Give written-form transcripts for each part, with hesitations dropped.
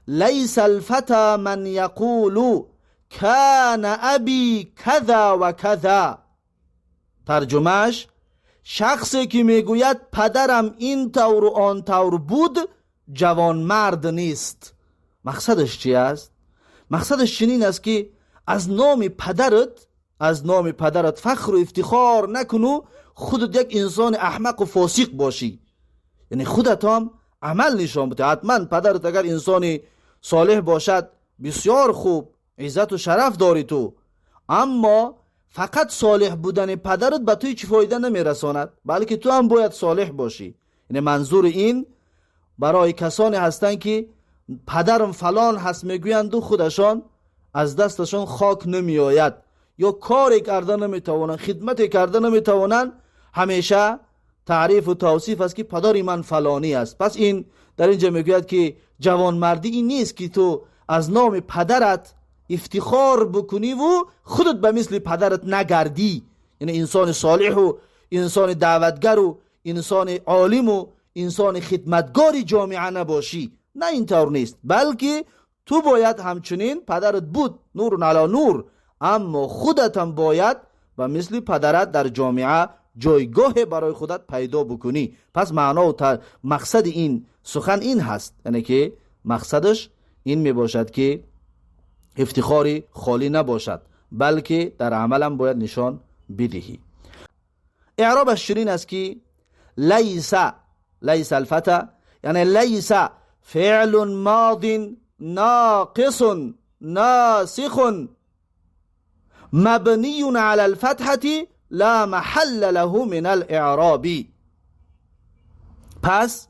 ليس الفتى من يقول كان أبي كذا و كذا. ترجمهش شخصی که میگوید پدرم این طور و آن طور بود جوانمرد نیست. مقصدش چی است؟ مقصدش چنین است که از نام پدرت فخر و افتخار نکنو، خودت یک انسان احمق و فاسق باشی. یعنی خودت هم عمل نشان بده. حتما پدرت اگر انسان صالح باشد، بسیار خوب، عزت و شرف داری تو، اما فقط صالح بودن پدرت به تو هیچ فایده نمیرساند، بلکه تو هم باید صالح باشی. یعنی منظور این برای کسانی هستند که پدرم فلان هست میگویند و خودشان از دستشان خاک نمیآید یا کاری کرده نمیتوانند، خدمت کرده نمیتوانند، همیشه تعریف و توصیف است که پدر من فلانی است. پس این در اینجا میگوید که جوانمردی این نیست که تو از نام پدرت افتخار بکنی و خودت به مثل پدرت نگردی. یعنی انسان صالح و انسان دعوتگر و انسان عالم و انسان خدمتگار جامعه نباشی. نه، اینطور نیست، بلکه تو باید همچنین، پدرت بود، نور علی نور، اما خودت هم باید به مثل پدرت در جامعه جایگاه برای خودت پیدا بکنی. پس معنا و مقصد این سخن این هست، یعنی که مقصدش این می باشد که افتخاری خالی نباشد، بلکه در عملم باید نشان بدهی. اعرابش چنین است که ليس، ليس الفتى، یعنی ليس فعل ماض ناقص ناسخ مبني على الفتحة لا محل له من الاعراب. پس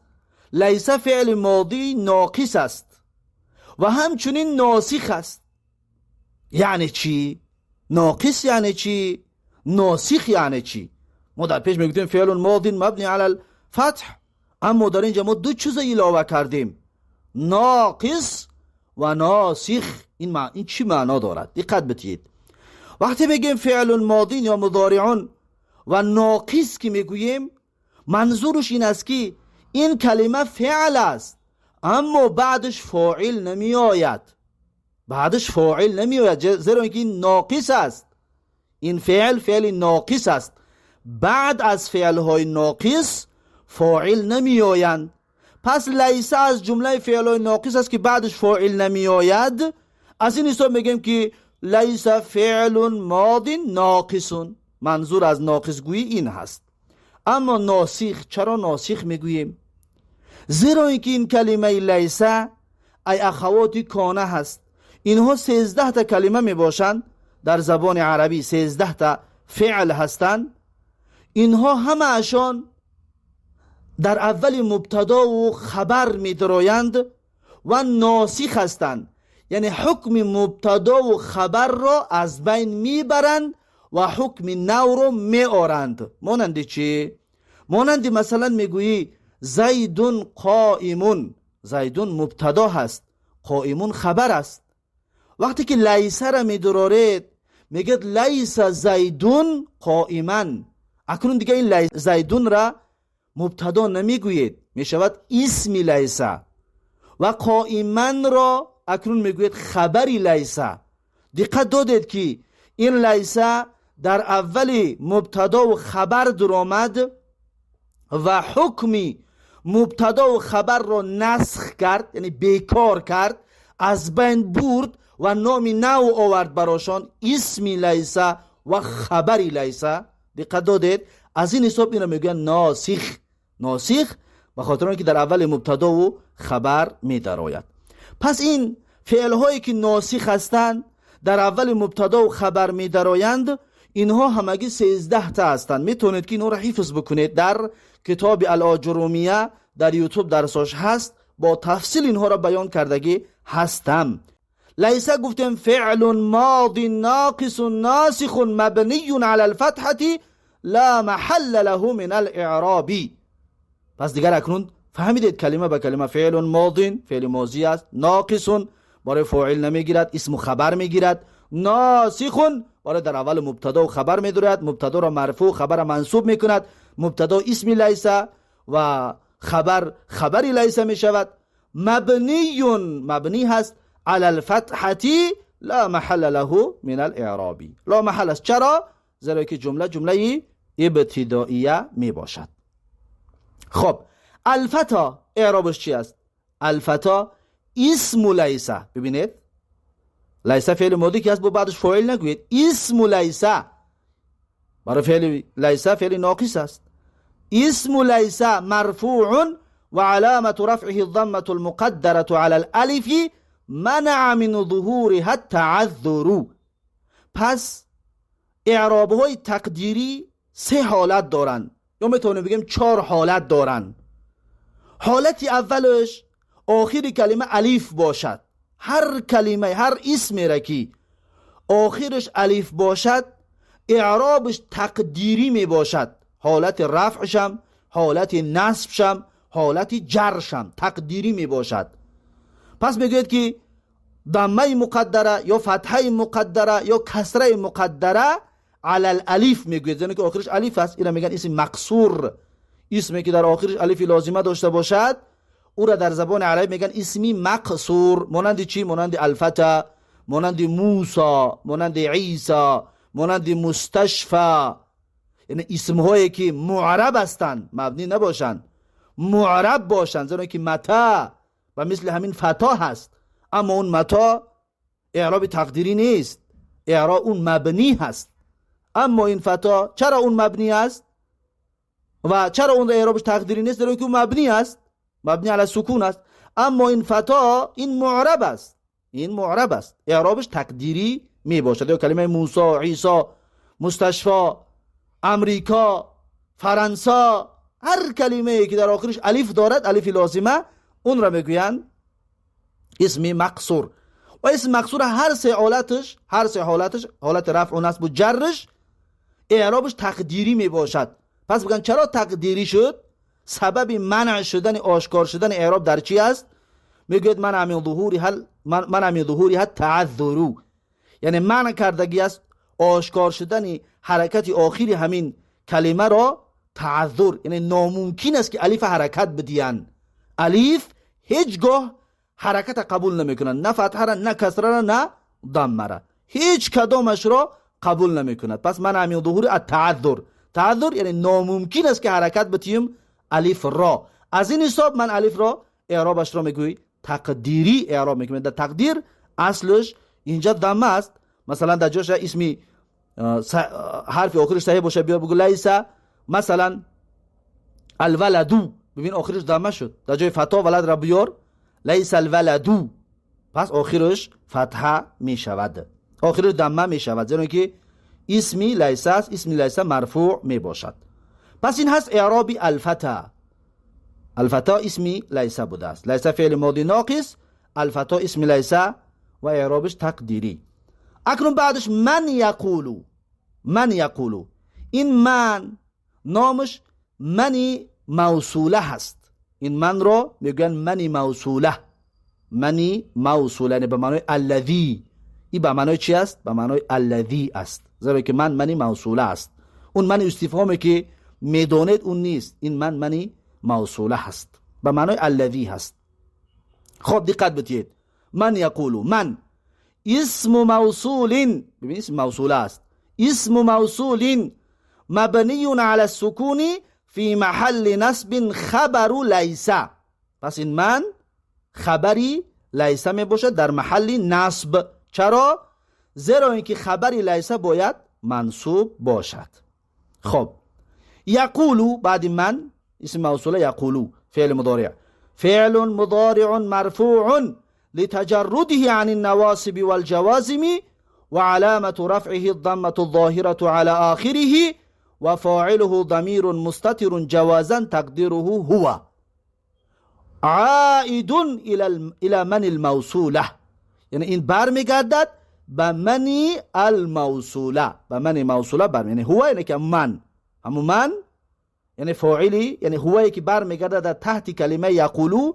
ليس فعل ماضی ناقص است و همچنین ناسخ است. یعنی چی؟ ناقص یعنی چی؟ ناسخ یعنی چی؟ ما در پیش میگفتیم فعل ماضی مبنی علی الفتح، اما در اینجا ما دو چیز علاوه کردیم، ناقص و ناسخ. این چی معنا دارد؟ دقت بتید. وقتی بگیم فعل ماضی یا مضارع و ناقص که میگوییم، منظورش این است که این کلمه فعل است، اما بعدش فاعل نمی آید. بعدش فاعل نمی آید، زیرا اینکه این ناقص است. این فعل فعل ناقص است. بعد از فعل های ناقص فاعل نمی آیند. پس ليس از جمله فعل های ناقص است که بعدش فاعل نمی آید. از این حساب میگیم که ليس فعل ماض ناقص. منظور از ناقص گویی این هست. اما ناسخ، چرا ناسخ میگوییم؟ زیرا اینکه این کلمه ليس ای اخوات كان هست. اینها 13 تا کلمه می باشند در زبان عربی، 13 تا فعل هستند. اینها همه اشان در اول مبتدا و خبر می درایند و ناسخ هستند، یعنی حکم مبتدا و خبر را از بین میبرند و حکم نو را میآرند. مانند چی؟ مانند مثلا میگویی زيد قائم. زيد مبتدا هست، قائم خبر است. وقتی که ليس را میدرارید، میگه ليس زيد قائما. اکنون دیگه این زيد را مبتدا نمیگویید، میشود اسم ليس و قائما را اکنون میگوید خبری ليس. دقت دادید که این ليس در اول مبتدا و خبر درآمد و حکمی مبتدا و خبر را نسخ کرد، یعنی بیکار کرد، از بین برد و نام نو آورد براشان، اسمی ليس و خبری ليس. دقت دادید؟ از این حساب اینو میگن ناسخ. ناسخ به خاطر اینکه در اول مبتدا و خبر می درآید. پس این فعل هایی که ناسخ هستند، در اول مبتدا و خبر می درآیند، اینها همگی 13 تا هستند. میتونید که اینها را حفظ بکنید. در کتاب الاجرومیه در یوتیوب درساش هست، با تفصیل اینها را بیان کردگی هستم. ليس گفتیم فعل ماض ناقص ناسخ مبني على الفتحة لا محل له من الاعراب. پس دیگر اکنون فهمیدید کلمه به کلمه. فعل ماض، فعل ماضی است، ناقص، برای فاعل نمیگیرد، اسم و خبر میگیرد، ناسخ، برای در اول مبتدا و خبر میدارد، مبتدا را مرفوع، خبر منصوب میکند، مبتدا اسم ليس و خبر خبری ليس میشود. مبنی، مبنی هست علی الفتحة لا محل له من الاعراب. لا محل است. چرا؟ زیرا که جمله جمله ابتدائیه می باشد. خب الفتا اعرابش چی است؟ الفتا اسم لیسه. ببینید لیسه فعل ماضی که است، با بعدش فاعل نگویید. اسم لیسه برای فعل لیسه فعل ناقص است. اسم لیسه مرفوع و علامة رفعه الضمة المقدرة على الالف منع من ظهورها التعذر. پس اعراب های تقدیری سه حالت دارند، یا میتونیم بگیم 4 حالت دارند. حالت اولش آخر کلمه الف باشد. هر کلمه، هر اسمی را که آخرش الف باشد اعرابش تقدیری می باشد. حالت رفعشم، حالت نصبشم، حالت جرشم تقدیری می باشد. پس میگوید که ضمه مقدره یا فتحه مقدره یا کسره مقدره علی الالف میگوید، یعنی که آخرش الف است. اینا میگن اسم مقصور. اسمی که در آخرش الف لازمه داشته باشد او را در زبان عربی میگن اسمی مقصور. مانند چی؟ مانند الفتا، مانند موسی، مانند عیسی، مانند مستشفى. یعنی اسمهایی که معرب هستند، مبنی نباشند، معرب باشند، زیرا که متا و مثل همین فتا هست، اما اون متا اعراب تقدیری نیست، اعراب اون مبنی هست. اما این فتا چرا اون مبنی است و چرا اون اعرابش تقدیری نیست؟ زیرا که اون مبنی است، مبنی علی سکون است. اما این فتا این معرب است، این معرب است، اعرابش تقدیری می باشد. یا کلمه موسی، عیسی، مستشفى، امریکا، فرانسه، هر کلمه ای که در آخرش الف دارد، الف لازمه، اون را میگویند اسم مقصور. و اسم مقصور هر سه حالتش، هر سه حالتش، حالت رفع و نصب و جرش، اعرابش تقدیری می باشد. پس بگن چرا تقدیری شد؟ سبب منع شدن، آشکار شدن اعراب در چی است؟ میگوید منع من ظهوری هل، منع من ظهوری هل تعذر، یعنی منع کردگی است آشکار شدن حرکت آخری همین کلمه را تعذر، یعنی ناممکن است که الف حرکت بدین. الف هیچگاه حرکت قبول نمیکنند، نه فتحه را، نه کسره را، نه ضمه را، هیچ کدامش را قبول نمیکند. پس منع من ظهور التعذر، تعذر یعنی ناممکن است که حرکت بتیم الف را. از این حساب من الف را اعرابش را میگوی تقدیری اعراب میکنم. در تقدیر اصلش اینجا ضمه است. مثلا در جاش اسمی حرف آخرش صحیح باشه بیا بگو لیس، مثلا الولدو، ببین آخرش ضمه شد، در جای فتا ولد را بیار لیس الولدو، پس آخرش فتحه میشود، آخرش ضمه میشود، زیرا که اسمی لیس است، اسمی لیس مرفوع میباشد. پس این هست اعراب الفتا. الفتا اسمی لیس بوده است، لیس فعل ماضی ناقص، الفتا اسم لیس و اعرابش تقدیری. اکنون بعدش من یقولو، من یقولو، این من نامش منی موصوله هست. این من را میگن منی موصوله، منی موصوله یعنی به معنای الذی. این به معنای چی است؟ به معنای الذی است، زیرا که من منی موصوله است. اون من استفهامی که میدانید اون نیست، این من منی موصوله هست، به معنای الذی هست. خب دقت بدید، من یقولو، من اسم موصول، ببین اسم موصوله است، اسم موصول مبنی علی السکون فی محل نصب خبر لیس. پس این من خبری لیس می باشد در محل نصب. چرا؟ زیرا اینکه خبری لیس باید منصوب باشد. خب یقولو بعد من اسم موصوله یقولو فعل مضارع، فعل مضارع مرفوع لتجرده عن النواصب والجوازم وعلامة رفعه الضمة الظاهرة على آخره وفاعله ضمير مستتر جوازا تقديره هو عائد إلى من الموصولة. یعنی این برمیگردد به من الموصولة، به من موصولة بر، یعنی هو یعنی که من، همون من یعنی فاعلی، یعنی هو که برمیگردد در تحت کلمه یقولو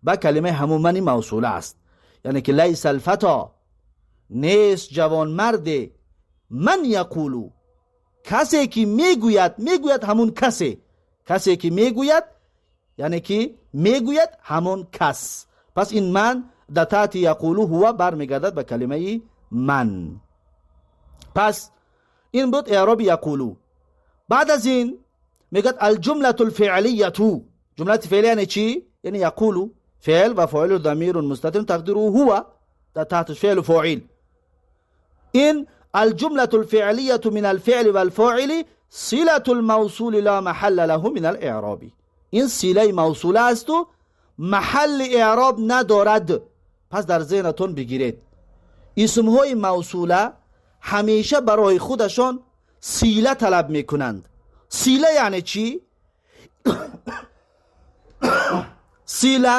به کلمه همون من موصوله است. یعنی که لیس الفتا، نیست جوان مرد، من یقولو، کسی که میگوید، میگوید همون کسی، کسی که میگوید یعنی که میگوید همون کس. Пас ин ман дар таҳти яқулу ҳува бармегардад ба калимаи ман. Пас ин буд эъроби яқулу. Баъд аз ин мегӯяд: алҷумлату лфеълияту. Ҷумлати феълия яъне чӣ? Яъне яқулу феъл ва фоилу дамирун мустатирун тақдируҳу ҳува, дар таҳташ феълу фоил. Ин алҷумлату лфеълияту мин алфеъли валфоили силату лмавсули ла маҳалла лаҳу мин алэъроби. Ин силаи мавсула асту маҳалли эъроб надорад. Пас дар зеҳнатон бигиред: исмҳои мавсула ҳамеша барои худашон сила талаб мекунанд. Сила яъне чӣ? Сила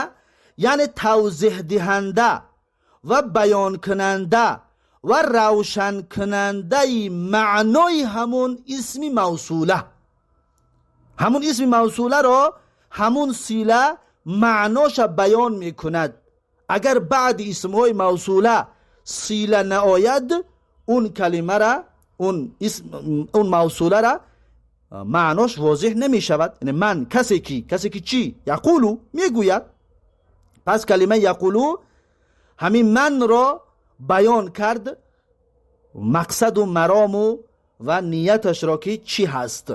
яъне тавзеҳдиҳанда ва баёнкунанда ва равшанкунандаи маънои ҳамун исми мавсула. Ҳамун исми мавсуларо ҳамун сила маъноша баён мекунад. Агар баъди исмҳои мавсула сила наояд, он калимара, он мавсулара маънош возеҳ намешавад. Яъне ман касе ки, касе ки чӣ? Яқулу мегӯяд. Пас калимаи яқулу ҳамин манро баён кард, мақсаду марому ва нияташро, ки чӣ ҳаст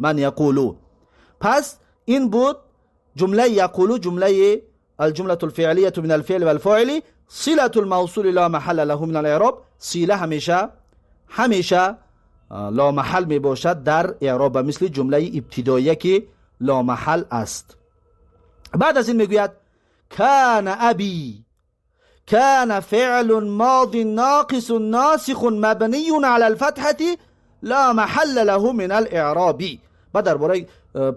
ман яқулу. Пас ин буд ҷумлаи яқулу, ҷумлаи алҷумлату лфеълияту мин алфеъли валфоили силату лмавсули ла маҳалла лаҳу мин алэъроб. Сила ҳамеша ломаҳал мебошад дар эъроб, ба мисли ҷумлаи ибтидоия, ки ломаҳал аст. Баъд аз ин мегӯяд: кана аби. كان فعل ماض ناقص ناسخ مبني على الفتحة لا محل له من الإعراب. بعد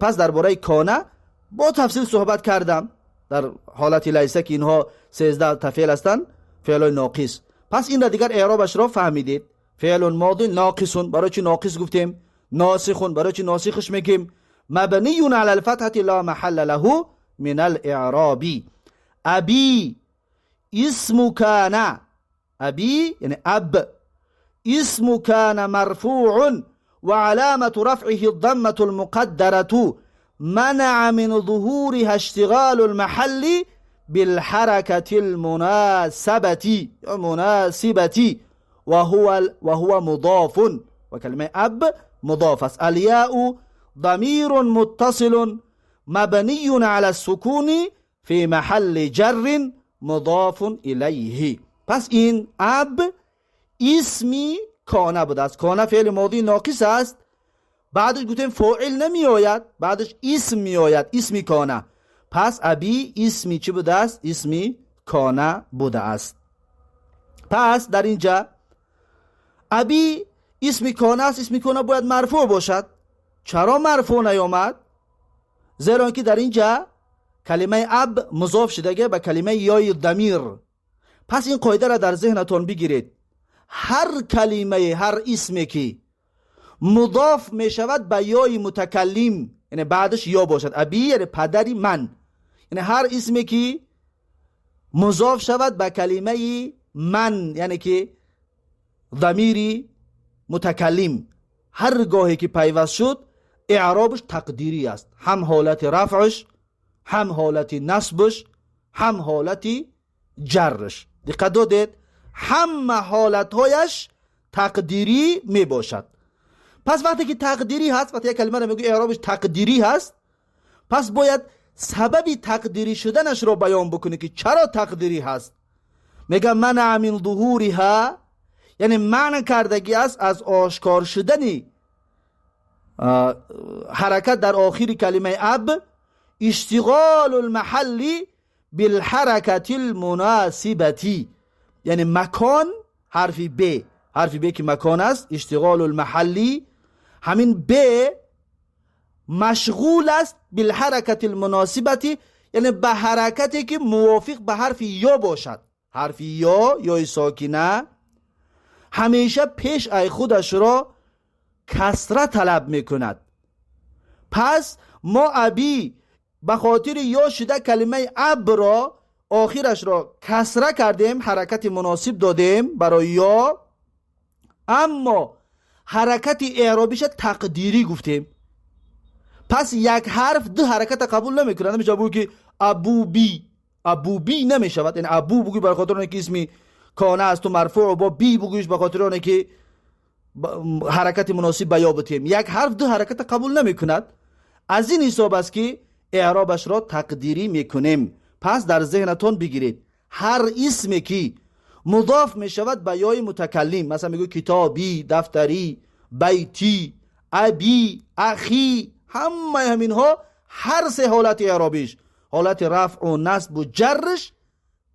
پس درباره کانه با تفصیل صحبت کردم در حالت لیسه که اینها 13 تا فعل هستند، فعل ناقص. پس این را دیگر اعرابش را فهمیدید. فعل ماضی ناقص، برای چی ناقص گفتیم؟ ناسخ، برای چی ناسخش میگیم؟ مبنی علی الفتحة لا محل له من الاعراب. ابی اسم كان، أبي يعني أب، اسم كان مرفوع وعلامة رفعه الضمة المقدرة منع من ظهورها اشتغال المحل بالحركة المناسبة مناسبة وهو مضاف، وكلمة أب مضاف. الياء ضمير متصل مبني على السكون في محل جر مضاف الیه. پس این اب اسمی کانه بوده است. کانه فعل ماضی ناقص است. بعدش گفتیم فاعل نمی آید، بعدش اسم می آید، اسمی کانه. پس ابی اسمی چی بوده است؟ اسمی کانه بوده است. پس در اینجا ابی اسمی کانه است. اسمی کانه باید مرفوع باشد. چرا مرفوع نیامد؟ زیرا که در اینجا کلمه اب مضاف شده به کلمه یای ضمیر. پس این قاعده را در ذهنتان بگیرید: هر کلمه، هر اسمی که مضاف می شود به یای متکلم، یعنی بعدش یا باشد، ابی یعنی پدری من، یعنی هر اسمی که مضاف شود به کلمه من، یعنی که ضمیری متکلم، هر گاهی که پیوست شد اعرابش تقدیری است، هم حالت رفعش، هم حالت نصبش، هم حالت جرش. دقت دادید؟ همه حالتهایش تقدیری می باشد. پس وقتی که تقدیری هست، وقتی یک کلمه رو میگه اعرابش تقدیری هست، پس باید سبب تقدیری شدنش رو بیان بکنه که چرا تقدیری هست. میگه منع من ظهورها، یعنی منع کردگی است از آشکار شدن حرکت در آخر کلمه اب، اشتغال المحل بالحرکت المناسبتی، یعنی مکان، حرف ب، حرف ب که مکان است، اشتغال المحلی، همین ب مشغول است بالحرکت المناسبتی، یعنی به حرکتی که موافق به حرف یا باشد. حرف یا، یا ساکنه، همیشه پیش ای خودش را کسره طلب میکند. پس ما ابی به خاطر یا شده کلمه اب را آخرش را کسره کردیم، حرکت مناسب دادیم برای یا، اما حرکت اعرابیش تقدیری گفتیم. پس یک حرف دو حرکت قبول نمیکنه. نمیشه بگو که ابو بی. Абу би намешавад. Яъне абу бугӯй ба хотир оне ки исми кона аст, ту марфуъ, бо би бугӯиш ба хотир оне ки ҳаракати муносиб ба ё бутем. Як ҳарф ду ҳараката қабул намекунад. Аз ин ҳисоб аст ки эъробашро тақдирӣ мекунем. Пас дар зеҳнатон бигиред, ҳар исме ки мудоф мешавад ба ёи мутакаллим, масалан мегӯй китобӣ, дафтарӣ, байтӣ, абӣ, ахӣ, ҳамаи ҳаминҳо ҳар се ҳолати эъробиш, ҳолати рафъу, насбу, ҷаррш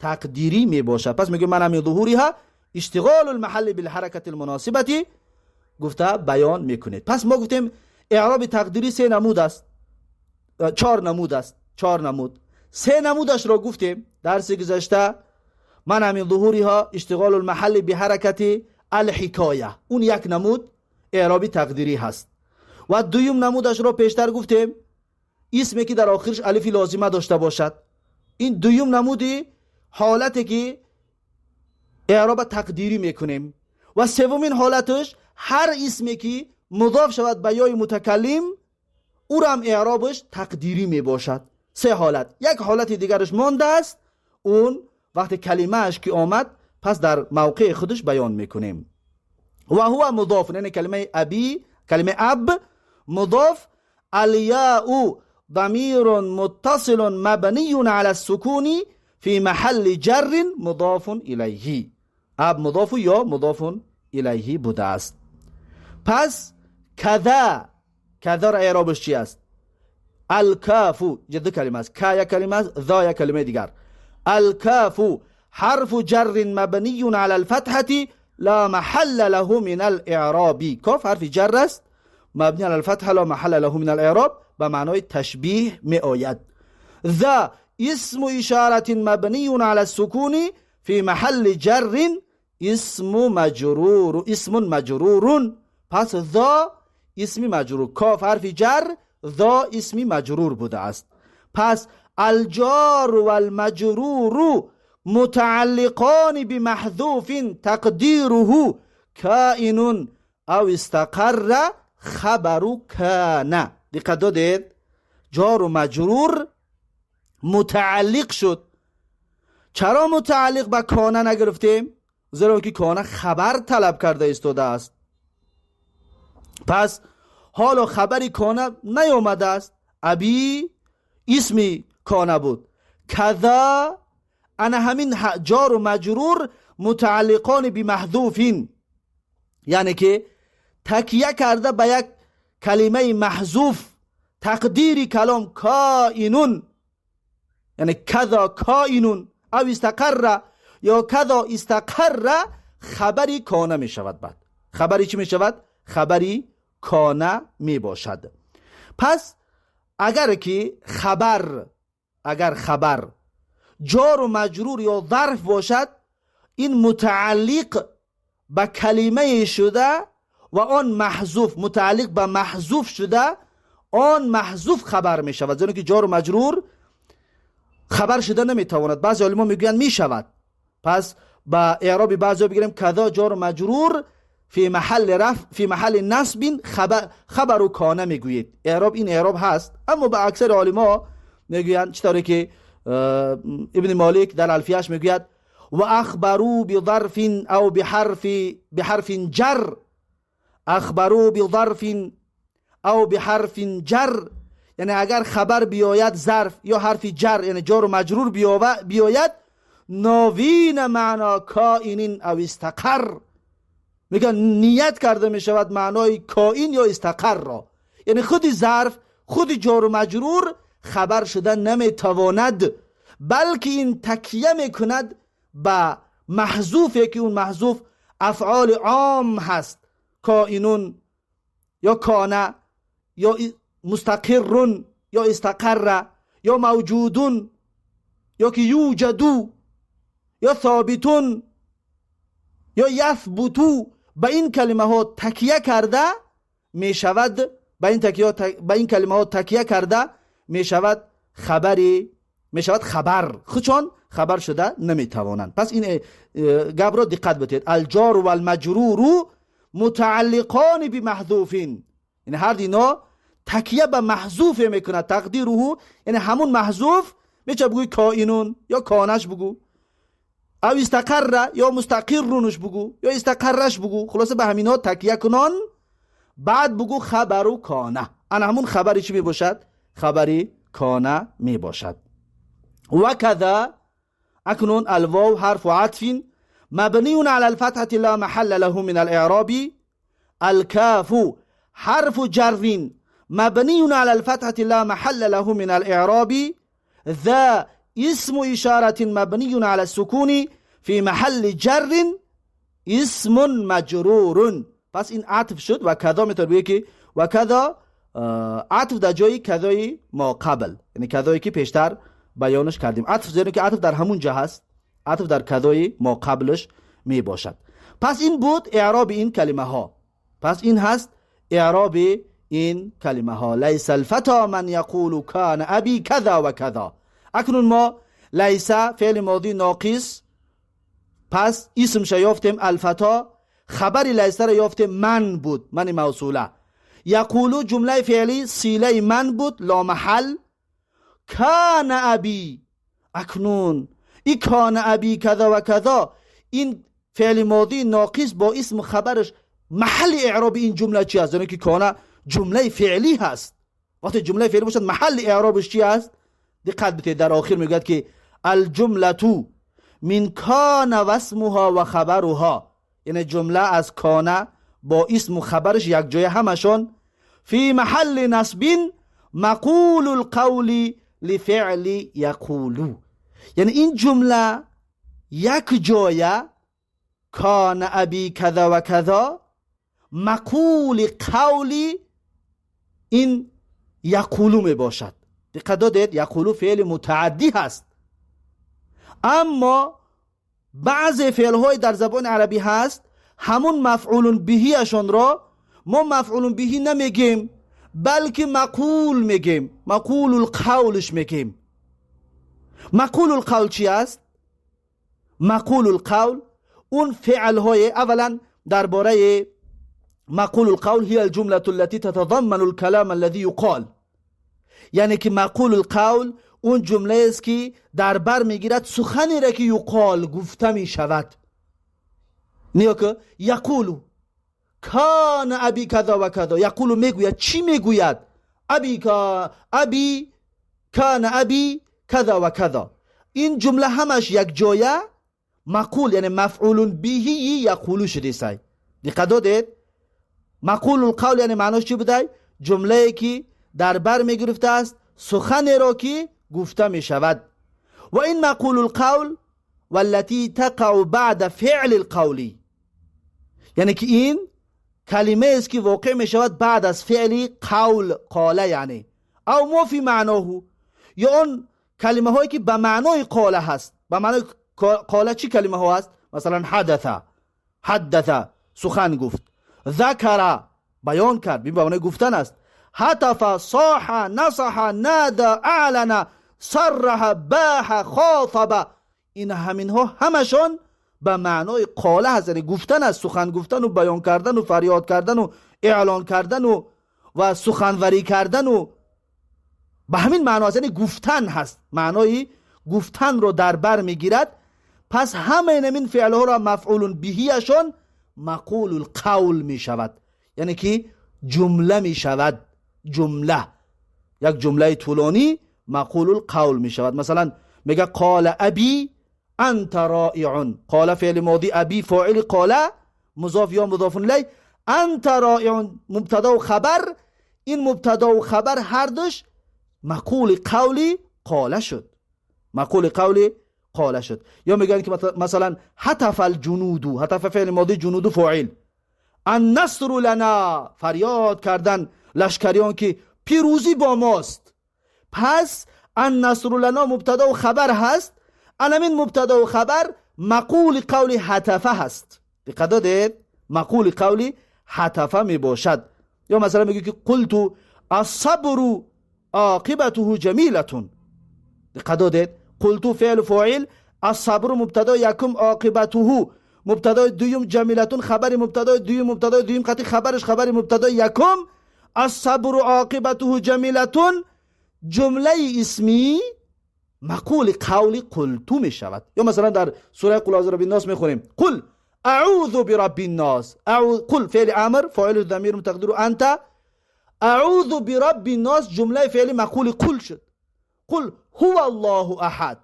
тақдирӣ мебошад. Пас мегӯем منع من ظهورها اشتغال المحل بالحركة المناسبة гуфта баён мекунед. Пас мо гуфтем, эъроби тақдирӣ се намуд аст, чор намуд аст, чор намуд. Се намудашро гуфтем дарси гузашта. منع من ظهورها اشتغال المحل بحركة الحكاية, он як намуд эъроби тақдирӣ ҳаст. Ва дуюм намудашро пештар гуфтем, исме ки дар охирш алифи лозима дошта бошад. Ин дуюм намуди ҳолате ки эъроба тақдирӣ мекунем. Ва севумин ҳолаташ, ҳар исме ки мудоф шавад ба ёи мутакаллим, ӯрам эъробаш тақдирӣ мебошад. Се ҳолат. Як ҳолати дигараш мондааст, он вақте калимааш ки омад, пас дар мавқеи худаш баён мекунем. وهو مضاف, яъне калимаи أبي, калимаи أب مضاف. الياء ضمير متصل مبني على السكون في محل جر مضاف إليه. أب مضاف, ياء مضاف إليه будааст. Пас كذا, كذا را эъробаш чи аст? الكاف, ду калима аст, ка як калима аст, ذا як калимаи дигар. الكاف حرف جر مبني على الفتحة لا محل له من الإعراب. کاف حرف جر است، مبنی على الفتحة، لا محل له من الإعراب, به معنای تشبیه می آید. ذا اسم إشارة مبني على السكون في محل جر اسم مجرور, اسم مجرور. پس ذا اسمی مجرور, کاف حرف جر، ذا اسمی مجرور بوده است. پس الجار والمجرور متعلقان بمحذوف تقديره كائن أو استقر خبر كان. دقت دادید؟ جار و مجرور متعلق شد. چرا متعلق به كان نگرفتیم؟ زیرا که كان خبر طلب کرده ایستاده است. پس حالا خبری كان نیامده است. أبي اسمی كان بود. كذا, انا همین جار و مجرور متعلقان بمحذوف, یعنی که تکیه کرده به یک کلمه محذوف، تقدیر کلام كائن, یعنی كذا كائن أو استقر یا كذا استقر خبری كان می شود. بعد خبری چی می شود؟ خبری كان می باشد. پس اگر که خبر، اگر خبر جار و مجرور یا ظرف باشد، این متعلق به کلمه شده و آن محذوف متعلق به محذوف شده، آن محذوف خبر می شود، زیرا که جار و مجرور خبر شده نمیتواند. بعضی علما میگویند می شود. پس با اعراب بعضی بگیریم، كذا جار و مجرور في محل رفع في محل نصب خبر كان میگویید. اعراب این اعراب هست، اما به اکثر علما میگویند، چطوری که ابن مالک در الفیهش میگوید وأخبروا بظرف أو بحرف جر، أخبروا بظرف أو بحرف جر, یعنی اگر خبر بیاید ظرف یا حرف جر، یعنی جار و مجرور بیاید، ناوين معنى كائن أو استقر. میگن نیت کرده میشود معنای كائن یا استقر را. یعنی خود ظرف، خود جار و مجرور خبر شده نمیتواند، بلکه این تکیه میکند به محذوفی که اون محذوف افعال عام هست، كائن یا كان یا مستقر یا استقر یا موجود یا که يوجد یا ثابت یا يثبت. به این کلمه ها تکیه کرده می شود، به این کلمه ها تکیه کرده می شود، خبری می شود. خبر خودشان خبر شده نمی توانند. پس این گپ را دقت بدید. الجار والمجرور متعلقان بمحذوف, یعنی هر دینا تکیه به محذوف میکند. تقدیره, یعنی همون محذوف. میشه بگوی کائنون یا کانش بگو، او استقر یا مستقرونش بگو یا استقرش بگو. خلاصه به همینا تکیه کنان، بعد بگو خبر کانه. انا همون خبری چی می باشد؟ خبری کانه می باشد. و کذا اکنون الواو حرف عطف مبنی على الفتحة لا محل له من الاعراب. الكاف حرف جر مبني على الفتحة لا محل له من الاعراب. ذا اسم إشارة مبني على السكون في محل جر اسم مجرور. پس این عطف شد و کذا میتونه بگه که و کذا عطف در جای کذای ما قبل، یعنی کذایی که پیشتر بیانش کردیم. عطف یعنی که عطف در همون جا هست، عطف در کذای ما قبلش می باشد. پس این بود اعراب این کلمه ها. پس این هست اعراب این کلمه ها. لیس الفتا من یقول کان ابی کذا و کذا. اکنون ما لیس فعل ماضی ناقص، پس اسمش یافتیم الفتا، خبر لیس را یافتیم من بود، من موصوله. یقولو جمله فعلی صله من بود لا محل. کان ابی، اکنون ای کان ابی کذا و کذا، این فعل ماضی ناقص با اسم خبرش محل اعراب این جمله چی است؟ یعنی که کان جمله فعلی هست. وقتی جمله فعلی باشد محل اعرابش چی است؟ دقت بتید در آخر میگوید که الجمله من کان و اسمها و خبرها، یعنی جمله از کان با اسم و خبرش یک جای همشون فی محل نصب مقول القول لفعل یقولو، یعنی این جمله یک جای کان ابی کذا و کذا مقول قولی این یقولو می باشد. دقت دادید یقولو فعل متعدی هست، اما بعض فعل های در زبان عربی هست همون مفعول بهیشان را ما مفعول بهی نمیگیم بلکه مقول میگیم، مقول القولش میگیم. مقول القول چی است؟ مقول القول اون فعل های اولا درباره مقول القول هي الجملة التي تتضمن الكلام الذي يقال، یعنی که مقول القول اون جمله است که در بر میگیرد سخنی را که یقال گفته می شود. نیا که یقولو کان ابی کذا و کذا، یقولو میگوید، چی میگوید؟ ابی ابی کان ابی کذا و کذا. این جمله همش یک جایه مقول یعنی مفعول بهی یقولو شده سای. دقت دادید؟ مقول القول یعنی معناش چی بوده؟ جمله که در بر میگرفته است سخنی را که گفته می شود. و این مقول القول والتي تقع بعد فعل القول، یعنی که این کلمه است که واقع می شود بعد از فعل قول، قاله یعنی او ما فی معناه، یا اون کلمه هایی که به معنای قاله هست. به معنای قاله چی کلمه ها هست؟ مثلا حدث، حدث سخن گفت، ذکر بیان کرد، به معنای گفتن است، هتف، صاح، نصح، نادى، اعلن، صرح، باح، خاطب. این همین ها همشان به معنای قاله هست، یعنی گفتن است، سخن گفتن و بیان کردن و فریاد کردن و اعلان کردن و سخنوری کردن و به همین معنا هست، یعنی گفتن هست، معنای گفتن رو در بر میگیرد. پس همه این فعل ها را مفعول بهیشان مقول القول می شود، یعنی که جمله می شود، جمله یک جمله طولانی مقول القول می شود. مثلا میگه قال ابی انت رائع، قال فعل ماضی، ابی فاعل قال مضاف یا مضاف الیه، انت رائع مبتدا و خبر، این مبتدا و خبر هر دوش مقول قولی قاله شد، مقول قولی قاله شد. یا میگن که مثلا هتف الجنود، هتف فعل ماضی، جنود فاعل، النصر لنا فریاد کردن لشکریان که پیروزی با ماست. پس النصر لنا مبتدا و خبر هست، الامین مبتدا و خبر مقول قول هتفه هست. دقت دادید؟ مقول قولی هتفه می باشد. یا مثلا میگه که قلت الصبر عاقبته جمیلة. دقت دادید؟ قلت فعل فاعل، الصبر مبتدا یکم، عاقبته مبتدای دوم، جمیلتون خبر مبتدای دوم، مبتدای دوم قطعی خبرش خبر مبتدای یکم، الصبر عاقبته جمیلتون جمله اسمی مقول قول قلت می شود. یا مثلا در سوره قل اعوذ برب الناس میخونیم قل اعوذ برب الناس. قل فعل امر، فاعل ضمیر متقدر انت، اعوذ برب الناس جمله فعل مقول قل شد. قل هو الله احد.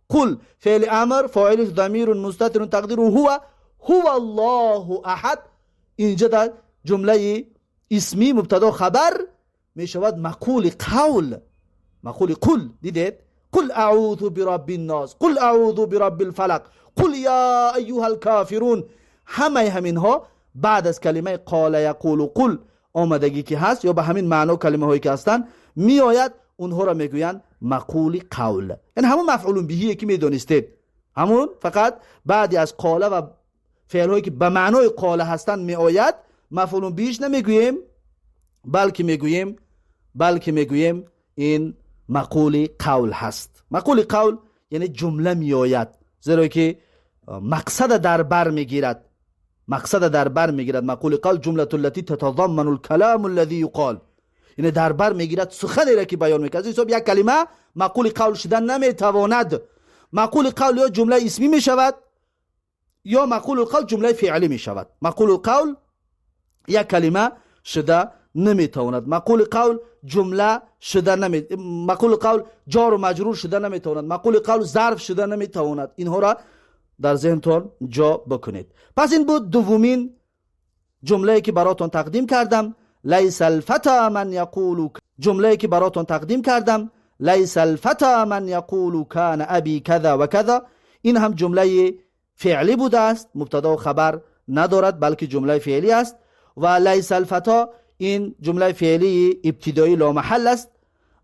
قل فعل امر، فاعل ضمیر مستتر تقدیر هو، هو الله احد. اینجا در جمله اسمی مبتدا خبر می شود مقول قول، مقول قل. دیدید؟ قل اعوذ برب الناس، قل اعوذ برب الفلق، قل یا ایها الکافرون. همه همینها بعد از کلمه قال یقول قل آمدگی که هست یا به همین معنا کلمه هایی که هستند می آید، اونها را میگویند مقول قول. یعنی همون مفعول بهیه که میدونستید، همون فقط بعد از قال و فعل هایی که به معنای قال هستند می آید، مفعول بهش نمیگوییم، بلکه میگوییم این مقول قول هست. مقول قول یعنی جمله می آید، زیرا که مقصد در بر میگیرد، مقصد در بر میگیرد. مقول قول جمله التي تتضمن الكلام الذي يقال، یعنی در بر میگیرد سخنی را که بیان میکند. از حساب یک کلمه مقول قول شدن نمیتواند. مقول قول یا جمله اسمی میشود یا مقول قول جمله فعلی میشود. مقول قول یک کلمه شده نمیتواند. مقول قول جمله شده نمی، مقول قول جار و مجرور شده نمیتواند. مقول قول ظرف شده نمیتواند. اینها را در ذهنتان جا بکنید. پس این بود دومین جمله که براتون تقدیم کردم. لیس الفتی من یقول، جمله که براتون تقدیم کردم لیس الفتی من یقول کان ابی کذا و کذا، این هم جمله فعلی بوده است، مبتدا و خبر ندارد بلکه جمله فعلی است. و لیس الفتی این جمله فعلی ابتدایی لا محل است.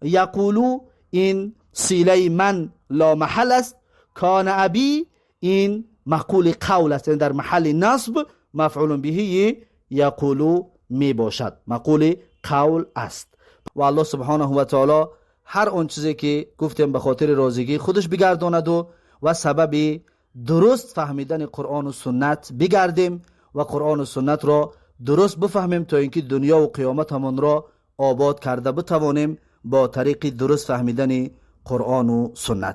یقولو این صله من لا محل است. کان ابی این مقول قول است، یعنی در محل نصب مفعول به یقولو می باشد، مقول قول است. و الله سبحانه و تعالی هر آن چیزی که گفتیم به خاطر راضیگی خودش بگرداند و سبب درست فهمیدن قرآن و سنت بگردیم و قرآن و سنت را درست بفهمیم تا اینکه دنیا و قیامت همان را آباد کرده بتوانیم با طریق درست فهمیدن قرآن و سنت.